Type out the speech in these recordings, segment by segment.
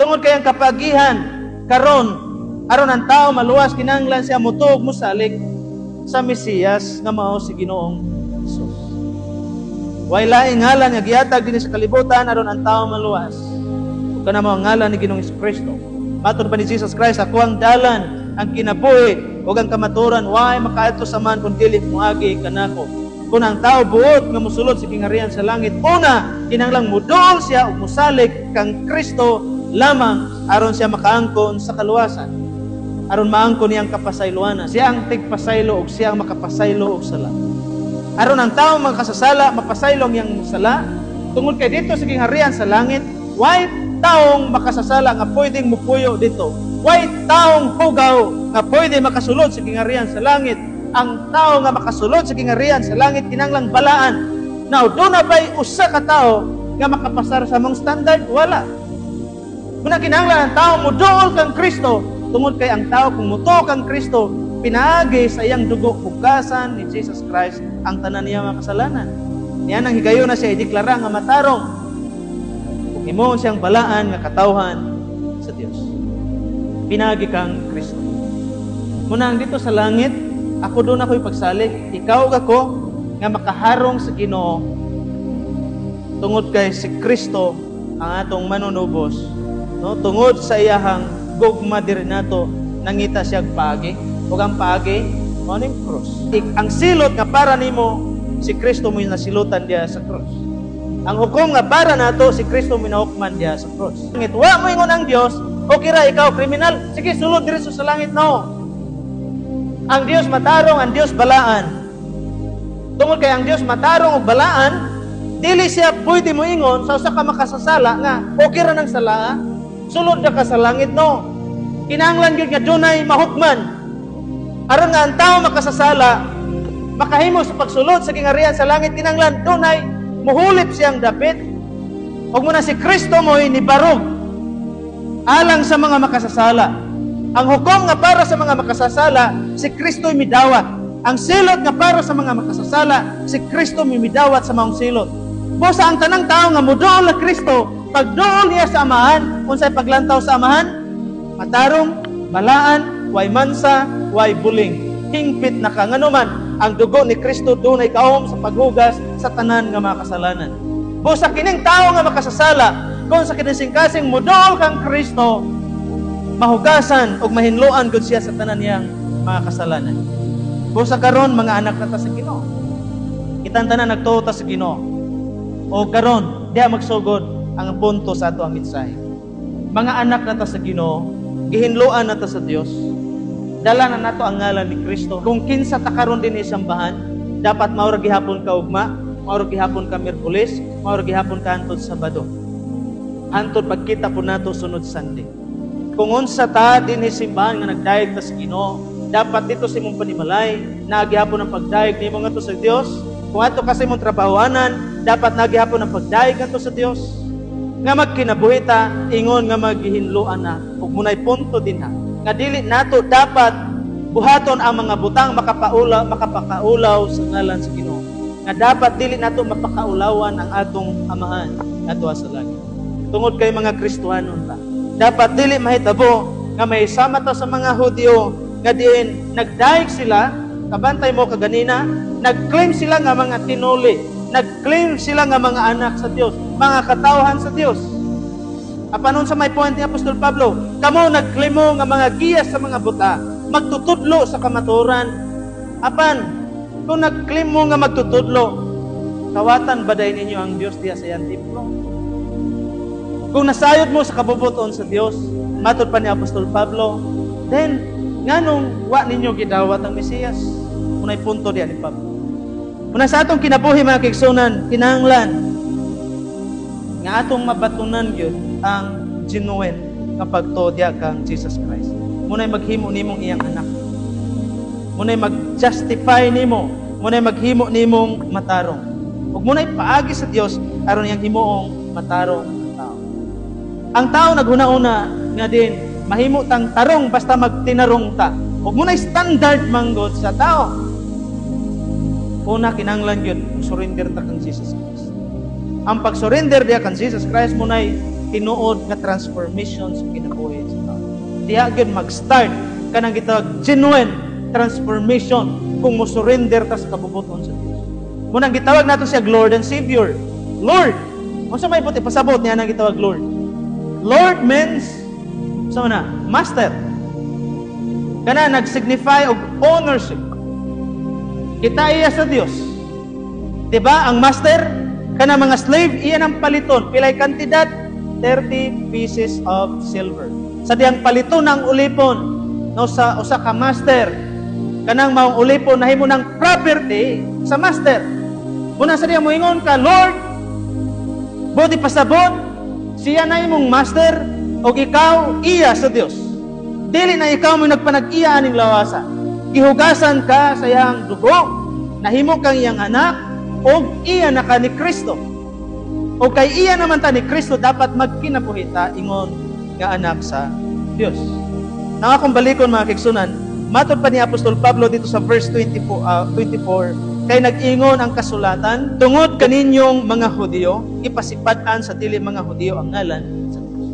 Tungod kay ang kapagihan karon aron ang tao maluwas, kinahanglan siya mutuo, musalig sa Mesiyas nga mao si Ginoong Jesus. Way laing ngalan nga gihatag dinhi sa kalibutan aron ang tao maluwas ug kana mao ang ngalan ni Ginoong Kristo. Matod pa ni Jesus Christ, "Ako ang dalan, ang kinabuhi ug ang kamatuoran. Way makaadto sa Amahan kun dili moagi kanako." Kung ang tao buot nga mosulod sa gingharian sa langit, una kinahanglang muduol siya ug musalig kang Kristo lamang aron siya makaangkon sa kaluwasan. Aron maangkon niyang kapasayloanan. Siya ang tigpasaylo ug siya ang makapasaylo og sala. Aron ang tao makasasala, mapasaylo ang iyang sala, tungod kay dito sa gingharian sa langit, way taong makasasala nga pwedeng mupuyo dito. Way taong hugaw nga pwede makasulod sa gingharian sa langit. Ang tao nga makasulod sa gingharian sa langit kinahanglang balaan. Now, duna ba'y usa ka tao nga makapasar sa among standard? Wala. Muna kinahanglan ang tao muduol kang Kristo, tungod kay ang tao kung mutuo kang Kristo, pinaagi sa iyang dugo hugasan ni Jesus Christ ang tanan niya mga kasalanan. Niya nang higayon na siya ideklara nga matarong ug himuon siyang balaan nga katawhan sa Dios. Pinaagi kang Kristo. Muna ang dito sa langit, ako duna ko'y pagsalig, ikaw ug ako nga makaharong sa Ginoo tungod kay si Kristo ang atong manunubos, no? Tungod sa iyahang gugma diri nato, nangita siya paagi, ug ang paagi mao ning cross. Ang silot nga para nimo, si Kristo mo nasilutan diya sa cross. Ang hukom nga para nato, si Kristo mo nahukman diya sa cross. Ngit wa mo ingon ang Dios, "Okay ra, ikaw kriminal, sige, sulod diretso sa langit." No, ang Dios matarong, ang Dios balaan. Tungod kay ang Dios matarong ug balaan, dili siya pwede mo ingon sa usa ka makasasala nga okay ra nang sala, sulod na ka sa langit. No, kinahanglan gyud nga dunay mahukman aron nga ang tao makasasala makahimo sa pagsulod sa gingharian sa langit. Kinahanglan dunay muhulip siyang dapit, ug muna si Kristo mo'y nibarog alang sa mga makasasala. Ang hukom nga para sa mga makasasala, si Kristo'y midawat. Ang silot nga para sa mga makasasala, si Kristo mo'y midawat sa maong silot. Busa ang tanang tao nga muduol na Kristo, pagduol niya sa Amahan, unsay paglantaw sa Amahan? Matarong, balaan, way mansa, way buling. Hingpit na ka. Nganuman, ang dugo ni Kristo dunay kaom sa paghugas sa tanan nga mga kasalanan. Busa kining tao nga makasasala, kung sa kinasing-kasing muduol kang Kristo, mahugasan ug mahinloan gud siya sa tanan niyang mga kasalanan. Busa karon mga anak na ta sa Ginoo. Kitang tanan nagtuo ta sa Ginoo. O karon, diha magsugod ang punto sa ato ang mensahe. Mga anak na ta sa Ginoo, gihinloan na ta sa Dios. Dala na nato ang ngalan ni Kristo. Kung kinsa ta karon dinhi sambahan, dapat mao ra gihapon ka ugma, mao ra gihapon ka Miyerkules, mao ra gihapon ka hantod Sabado. Hantod pagkita po nato sunod Sunday. Kung unsa ta dinhi simbahan nga nagdayeg ta sa Ginoo, dapat dito sa imong panimalay, naa gihapon ang pagdayeg nimo ngadto sa Dios. Kung adto ka sa imong trabahoanan, dapat naa gihapon ang pagdayeg ngadto sa Dios. Nga magkinabuhi ta ingon nga magihinloan na, ug munay punto dinha nga dili nato dapat buhaton ang mga butang makapaula makapakaulaw sa ngalan sa Ginoo. Nga dapat dili nato mapakaulawan ang atong Amahan ngadto sa langit. Tungod kay mga Kristohanon ta. Dapat dili mahitabo nga may sama ta sa mga Hudyo nga diin nagdayeg sila, kabantay mo kaganina, nag-claim sila nga mga tinuli, nag-claim sila nga mga anak sa Dios, mga katawhan sa Dios. Apan unsa may point ni Apostol Pablo? "Kamo nag-claim mo nga mga giya sa mga buta, magtutudlo sa kamatuoran. Apan kung nag-claim mo nga magtutudlo, kawatan ba day ninyo ang Dios diha sa iyang templo?" Kung nasayod mo sa kabubuton sa Dios, matod pa ni Apostol Pablo, then nganong wa ninyo gidawat ang Mesiyas? Unay punto diha ni Pablo. Una sa atong kinabuhi, mga kaigsuonan, kinahanglan nga atong mabatunan gyud ang genuine nga pagtuo diha kang Jesus Christ. Munay maghimo nimong iyang anak. Munay mag-justify nimo, munay maghimo nimong matarong. Ug munay paagi sa Dios aron iyang himuong matarong ang tao. Ang tao naghuna-una nga din mahimo tang tarong basta magtinarong ta. Ug munay standard manggod sa tao. Una, kinahanglan gyud surrender ta kang Jesus Christ. Ang pag-surrender diha kang Jesus Christ munay Tinuod nga transformation sa kinabuhi sa tao. Diha gyud mag-start kanang gitawag genuine transformation kung mo surrender ta sa kabubuton sa Dios. Munang gitawag nato siya Lord and Savior. Lord. Unsa may buot ipasabot niya nang gitawag Lord? Lord means sa na master. Kana nag-signify og ownership. Kita iya sa Dios. Diba? Ang master, kana mga slave, iya ng paliton. Pilay kantidad? 30 pieces of silver. Sa diyang paliton ang ulipon, no, sa usa ka master, kanang maong ulipon nahimo ng property sa master. Muna sa diyang moingon ka, "Lord," buot pasabot, siya na imong master, og ikaw iya sa Dios. Dili na ikaw mo nagpanag-iya aning lawasa. Gihugasan ka sa iyang dugo, nahimo kang iyang anak, og iya na ka ni Kristo. O kay iya naman ta ni Kristo, dapat magkinabuhi ta ingon nga anak sa Dios. Nang akong balikon, mga kaigsuonan, matod pa ni Apostol Pablo dito sa verse 24, 24, "Kay nag-ingon ang kasulatan, tungod kaninyong mga Hudiyo, ipasipad-an sa dili mga Hudiyo ang ngalan sa Dios."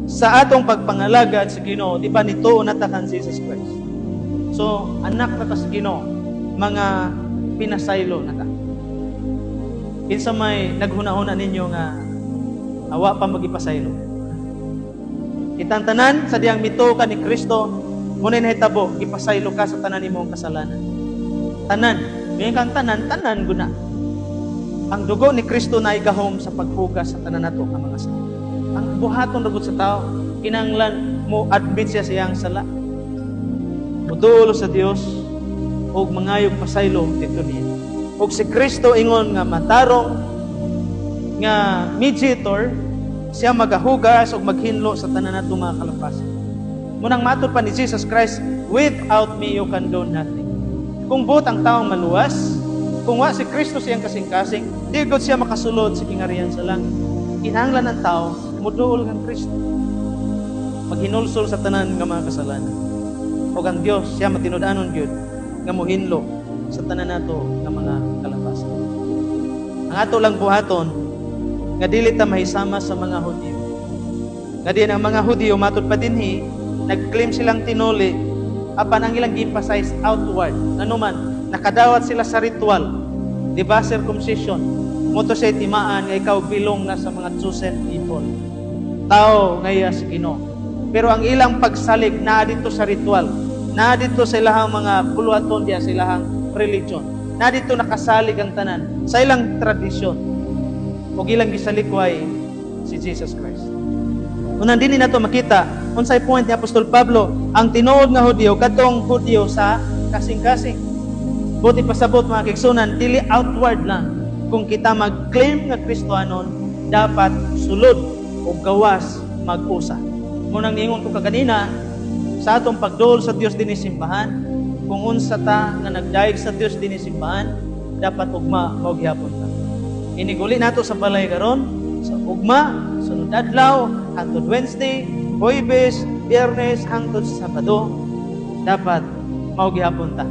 Sa atong pagpangalagad sa Ginoo, di ba nituo na ta kan Jesus Christ? So, anak na ta sa Ginoo, mga pinasaylo na ta. Kinsa may naghuna-huna ninyo nga awa pa magipasaylo? Kitang tanan sa diyang mituo ka ni Kristo, muna nahitabo, gipasaylo ka sa tanan nimong kasalanan. Tanan, may kang tanan, tanan guna. Ang dugo ni Kristo na gahom sa paghugas sa tanan nato nga mga sala. Ang buhaton ra sa tao, kinanglan mo admit siya sa iyang sala. Muduol sa Dios og mangayog pasaylo didto niya. Og si Kristo ingon nga matarong nga mediator, siya magahugas og maghinlo sa tanan nato mga kalapasan. Munang matod pa ni Jesus Christ, "Without me you can do nothing." Kung buot ang taong maluwas, kung wa si Kristo siyang kasing-kasing, di gud siya makasulod sa kingarian sa langit. Kinahanglan ang tao muduol kang Kristo. Maghinulsol sa tanan nga mga kasalanan. Og ang Dios siya matinud-anon gyud nga mohinlo sa tanan nato nga mga kalapasan. Ang ato lang buhaton nga dili ta mahisama sa mga Hudyo. Nga din ang mga Hudyo, matud pa dinhi, nag-claim silang tinuli apan ang ilang gi-emphasize outward. Ngano man nakadawat sila sa ritual. Di ba, circumcision? Mao to siya timaan nga ikaw bilong na sa mga chosen people. Tao nga iya sa Ginoo. Pero ang ilang pagsalig naa dito sa ritual, naa dito sa ilahang mga buluhaton diya sa ilahang religion. Naa dito nakasalig ang tanan sa ilang tradisyon. Ug ilang gisalikway si Jesus Christ. Unang dinhi nato makita unsay point ni Apostol Pablo, ang tinuod nga Hudyo kadtong Hudyo sa kasing-kasing. Buot ipasabot, mga kaigsuonan, dili outward lang. Kung kita mag-claim nga Kristohanon, dapat sulod o gawas mag-usa. Munang niingon ko kaganina, sa atong pagduol sa Dios dinhi simbahan, kung unsa ta nga nagdayeg sa Dios dinhi simbahan, dapat ugma mao gihapon ta. Iniguli nato sa balay karon, sa ugma, sunod adlaw, hangtod Wednesday, Huwebes, Biyernes, hangtod sa Sabado, dapat mao gihapon ta.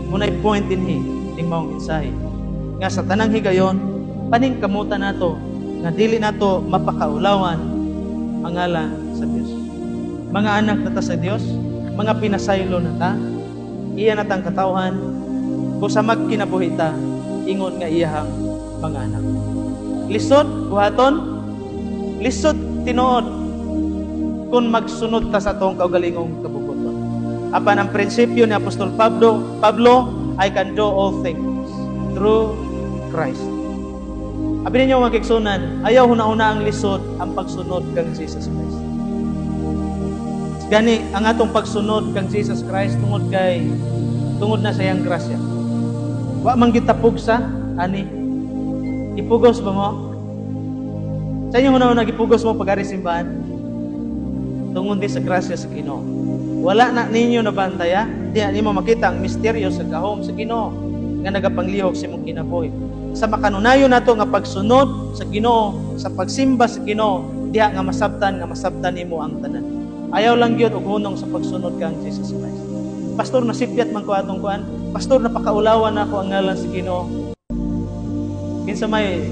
Muna'y point dinhi ning maong mensahe. Nga sa tanang higayon, paningkamutan nato nga dili nato mapakaulawan ang ngalan sa Dios. Mga anak na ta sa Dios, mga pinasaylo na ta, iya na tang katawhan, kung sa magkinabuhi ta, ingon nga iyahang mga anak. Lisod, buhaton, lisod tinuod kung magsunod ta sa atong kaugalingong kabubuton. Apan ang prinsipyo ni Apostol Pablo, "I can do all things through Christ." Abi ninyo, mga kaigsuonan, ayaw huna-huna ang lisod ang pagsunod kang Jesus Christ. Gani, ang atong pagsunod kang Jesus Christ tungod na sa iyang grasya. Wa man kita pugsa ani. Ipugos ba mo? Sa inyo una gipugos mo pag-ari simbahan? Tungod di sa grasya sa Ginoo. Wala na ninyo nabantaya, di na nimo makita ang misteryo sa gahom sa Ginoo nga nagapanglihok sa imong kinabuhi. Sa makanunayon nato nga pagsunod sa Ginoo, sa pagsimba sa Ginoo, diha nga masabtan nimo ang tanan. Ayaw lang gyud og hunong sa pagsunod kang Jesus Christ. "Pastor, nasipyat man ko atong kuan. Pastor, napakaulawan na ako ang ngalan sa Ginoo." Kinsa may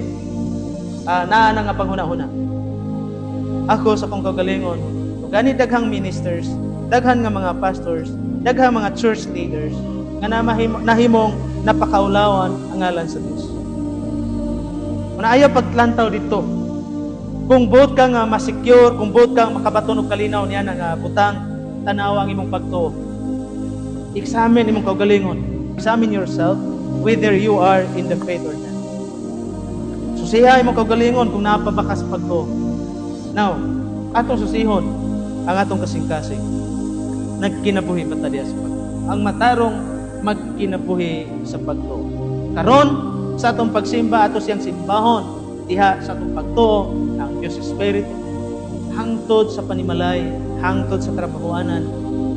Naa na nga panghuna-huna. Ako sa akong kaugalingon, kung gani daghang ministers, daghan nga mga pastors, daghang mga church leaders nga nahimong napakaulawan ang ngalan sa Dios. Muna ayaw paglantaw dito. Kung buot ka nga ma-secure, kung buot ka makabaton og kalinaw niya nga butang, tanawa ang imong pagtuo. Examine imong kaugalingon. Examine yourself whether you are in the faith or not. Susiha imong kaugalingon kung naa pa ba ka sa pagtuo. Now, atong susihon ang atong kasing-kasing. Nagkinabuhi ba ta diha sa pagtuo? Ang matarong magkinabuhi sa pagtuo. Karon sa atong pagsimba, ato siyang simbahon diha sa atong pagtuo ang Diyos Espiritu. Hangtod sa panimalay, hangtod sa trabahoanan,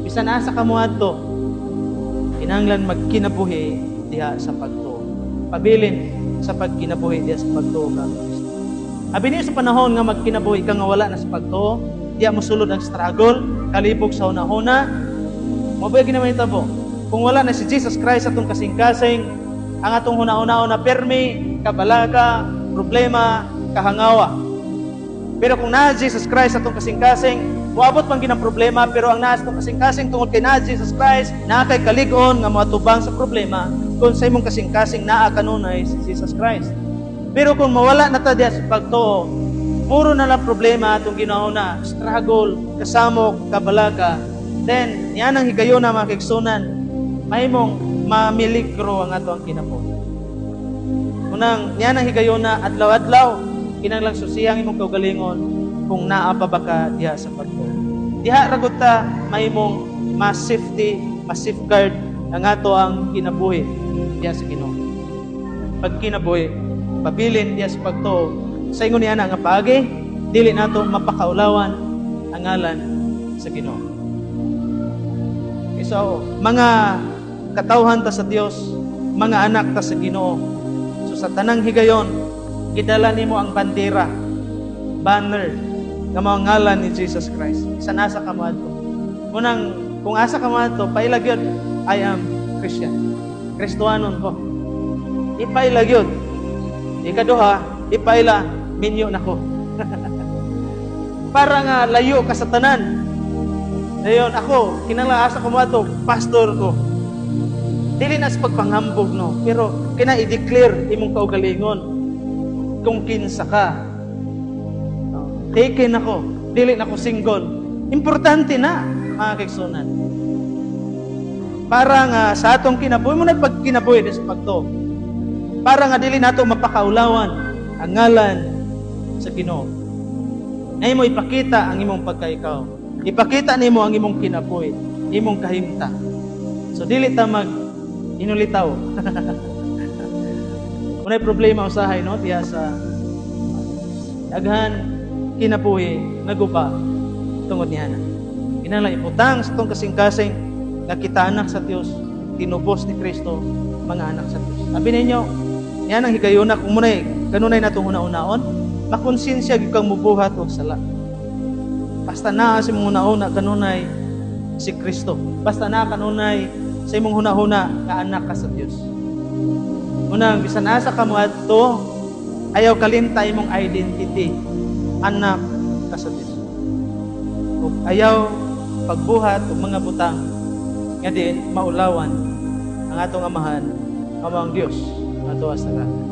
bisan asa ka moadto, kinahanglan magkinabuhi diha sa pagtuo. Pabilin sa pagkinabuhi diha sa pagtuo ka. Abi niyo sa panahon nga magkinabuhi ka nga wala na sa pagtuo, diha mo sulod ang struggle, kalibog sa hunahuna. Mao ba ginaman itabo? Kung wala na si Jesus Christ atong kasing-kasing, ang atong hunahuna na permi, kabalaka, problema, kahangawa. Pero kung naa Jesus Christ atong kasing-kasing, moabot man ginang problema, pero ang naa sa atong kasing-kasing tungod kay naa Jesus Christ, naa kay kalig-on nga moatubang sa problema kung sa imong kasing-kasing naa kanunay si Jesus Christ. Pero kung mawala na ta diha sa pagtuo, puro na lang problema atong ginahuna, struggle, kasamok, kabalaka, then niyan ang higayon na, mga kaigsunan, mahimong mamiligro ang ato ang kinabuhi. Unang niyan ang higayon na adlaw-adlaw, kinahanglang susihang imong kaugalingon kung naa pa ba ka diha sa pagtuo. Diha ra gud ta mahimong ma-safety, ma-safeguard ang ato ang kinabuhi diha sa Ginoo. Pagkinabuhi, pabilin diha sa pagtuo, sa ingon niya nga paagi, dili nato mapakaulawan ang ngalan sa Ginoo. Okay, so, mga katawhan ta sa Dios, mga anak ta sa Ginoo. So sa tanang higayon, gidala nimo ang bandera, banner, nga mao ngalan ni Jesus Christ. Sa nasa ka moadto. Unang, kung asa ka moadto, paila gyud, "I am Christian. Kristohanon ko." Ipaila gyud. Ikaduha, ipaila, "Minyo na ko." Para nga layo ka sa tanan. Dayon ako, kinahanglan asa ko moadto, "Pastor ko." Dili na sa pagpanghambog, no, pero kina i-declare imong kaugalingon kung kinsa ka. No? Taken ako, dili na ko single. Importante na, mga kaigsunan. Para nga sa atong kinabuhi mo na pagkinabuhi sa pagtuo. Para nga dili nato mapakaulawan ang ngalan sa Ginoo. Ngayon mo ipakita ang imong pagkaikaw. Ipakita nimo ang imong kinabuhi, imong kahimta. So dili ta mag inulitaw. Unay problema usahay, no, diha sa daghan kinabuhi naguba tungod niya na. Kinahanglan ibutang sa atong kasing-kasing nga kita anak sa Dios, tinubos ni Kristo, mga anak sa Dios. Sabi ninyo, yan ang higayuna kung munay kanunay natong una-unaon, makonsensya gyud kang mubuhat og sala. Basta naa sa imong huna-huna kanunay si Kristo. Basta naa kanunay sa imong huna-huna nga anak ka sa Dios. Unang bisan asa ka moadto, ayaw kalimta imong identity. Anak ka sa Dios. Ug ayaw pagbuhat og mga butang nga diin maulawan ang atong amahan, ang Dios ato sa langit.